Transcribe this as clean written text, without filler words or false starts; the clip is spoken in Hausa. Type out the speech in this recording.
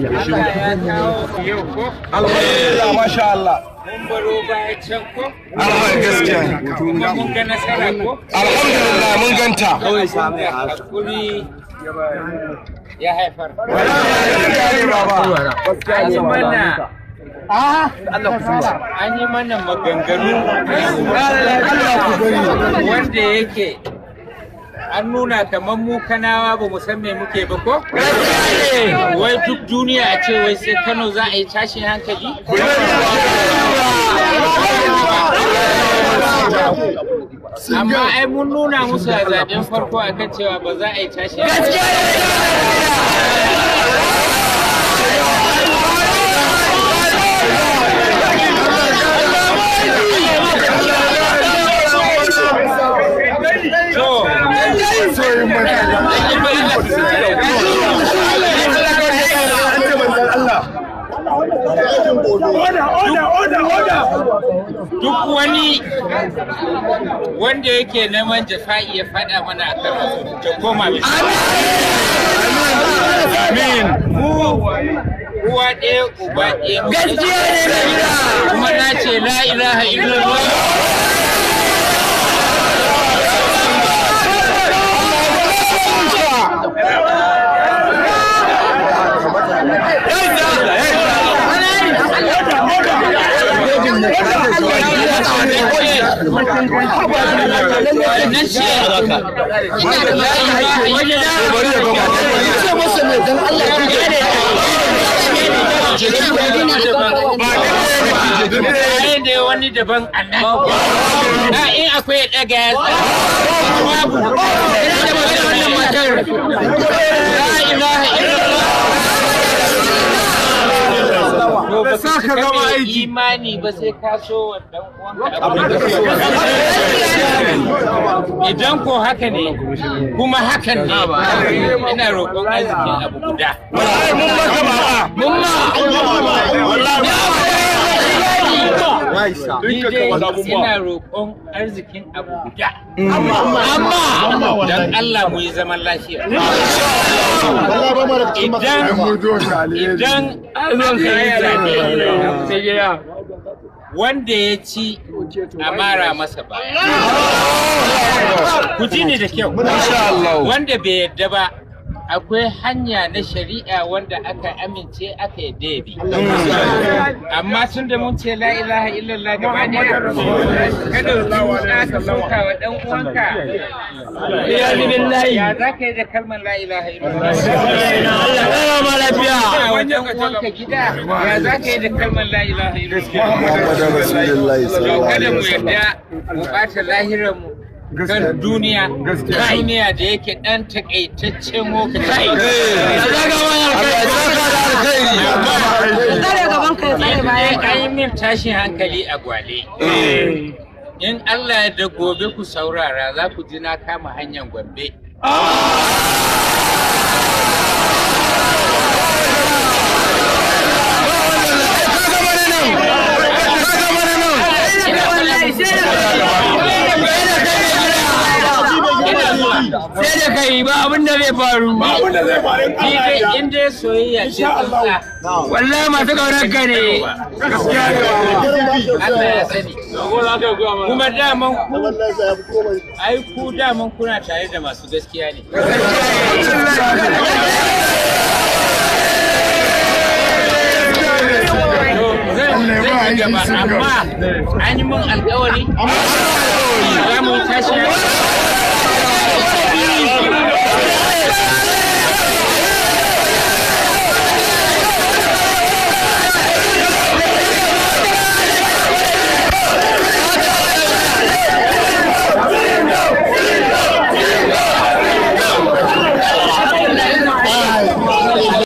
Allah ya kawo yau ko? Alhamdulillah, masha Allah. Mun baro baya can ko? Allah gaskiya ne. Kuma mun ga nasara ko? Alhamdulillah, mun ganta. Hakuri ya haifar. Gaskiya ne baba. An yi mana an yi mana maganganu wanda yake an nuna kamar mu Kanawa ba mu san me muke ba ko? Wai duk duniya a ce wai sai Kano za a yi tashin hankali? Amma ai mun nuna musu a zaben farko akan cewa ba za a yi tashin hankali. Duk wani wanda yake neman jafa'i ya faɗa mana a kan ya koma bisa. Amin. Uwa ɗaya uba ɗaya. Gaskiya ne na gida. Kuma na ce la ilaha illallah. Da wani daban na in akwai daga ya babu wannan matar la ilaha illallah. Ba sa ka gama aiki imani ba sai ka so wannan uwanka idan ko haka ne kuma hakan ne ina roƙon arzikin abu guda. Mun maka baba. Mun ma ni dai ina roƙon arzikin abu guda. Amma dan Allah mu yi zaman lafiya. Idan aka wanda ya ci a mara masa ba. Ku ji ni da kyau. Wanda bai yadda ba, akwai hanya na shari'a wanda aka amince aka yadda ya bi. Amma tun da mun ce la ilaha illallah gaba ɗaya, kada ka ka soka wa ɗan uwanka. Ya za ka yi da kalmar la ilaha illallah? Allah ƙara ma lafiya. Wa ɗan uwanka gida, ya za ka yi da kalmar la ilaha illallah? Kada mu yarda mu ɓata lahiranmu kan duniya, duniya da yake ɗan takaitaccen lokaci. An yi min tashin hankali a Gwale. In Allah ya da gobe ku saurara za ku ji na kama hanyar Gombe. Sai da kai ba abin da zai faru. Ba abin da zai faru. Ni dai in dai soyayya ce tsantsa. Wallahi masu kaunar ka ne. Gaskiya ne baba. Allah ya sani. Kuma daman ku ai ku daman kuna tare da masu gaskiya ne. Zan yi gaba amma an yi mun alƙawari. Za mu tashi.